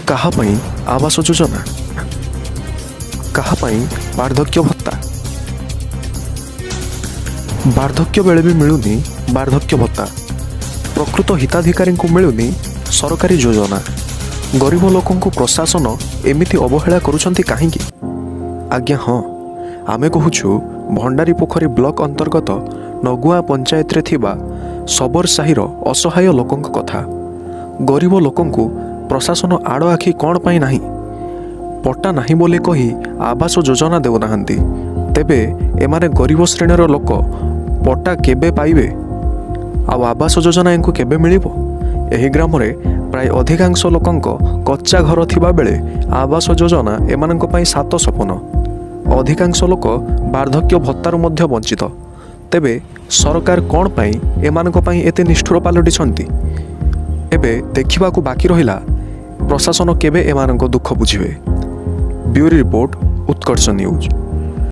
କାହା ପାଇଁ ଆବାସ ଯୋଜନା? କାହା ପାଇଁ ବାର୍ଦ୍ଧକ୍ୟ ଭତ୍ତା? ବାର୍ଦ୍ଧକ୍ୟ ବେଳେ ବି ମିଳୁନି ବାର୍ଦ୍ଧକ୍ୟ ଭତ୍ତା। ପ୍ରକୃତ ହିତାଧିକାରୀଙ୍କୁ ମିଳୁନି ସରକାରୀ ଯୋଜନା। ଗରିବ ଲୋକଙ୍କୁ ପ୍ରଶାସନ ଏମିତି ଅବହେଳା କରୁଛନ୍ତି କାହିଁକି? ଆଜ୍ଞା ହଁ, ଆମେ କହୁଛୁ ଭଣ୍ଡାରୀ ପୋଖରୀ ବ୍ଲକ ଅନ୍ତର୍ଗତ ନଗୁଆ ପଞ୍ଚାୟତରେ ଥିବା ଶବର ସାହିର ଅସହାୟ ଲୋକଙ୍କ କଥା। ଗରିବ ଲୋକଙ୍କୁ ପ୍ରଶାସନ ଆଡ଼ ଆଖି କ'ଣ ପାଇଁ ନାହିଁ? ପଟ୍ଟା ନାହିଁ ବୋଲି କହି ଆବାସ ଯୋଜନା ଦେଉନାହାନ୍ତି। ତେବେ ଏମାନେ ଗରିବ ଶ୍ରେଣୀର ଲୋକ, ପଟ୍ଟା କେବେ ପାଇବେ ଆଉ ଆବାସ ଯୋଜନା ୟାଙ୍କୁ କେବେ ମିଳିବ? ଏହି ଗ୍ରାମରେ ପ୍ରାୟ ଅଧିକାଂଶ ଲୋକଙ୍କ କଚ୍ଚା ଘର ଥିବାବେଳେ ଆବାସ ଯୋଜନା ଏମାନଙ୍କ ପାଇଁ ସାତ ସପନ। ଅଧିକାଂଶ ଲୋକ ବାର୍ଦ୍ଧକ୍ୟ ଭତ୍ତାରୁ ମଧ୍ୟ ବଞ୍ଚିତ। ତେବେ ସରକାର କ'ଣ ପାଇଁ ଏମାନଙ୍କ ପାଇଁ ଏତେ ନିଷ୍ଠୁର ପାଲଟିଛନ୍ତି? ଏବେ ଦେଖିବାକୁ ବାକି ରହିଲା, ପ୍ରଶାସନ କେବେ ଏମାନଙ୍କ ଦୁଃଖ ବୁଝିବେ। ବ୍ୟୁରୋ ରିପୋର୍ଟ, ଉତ୍କର୍ଷ ନ୍ୟୁଜ୍।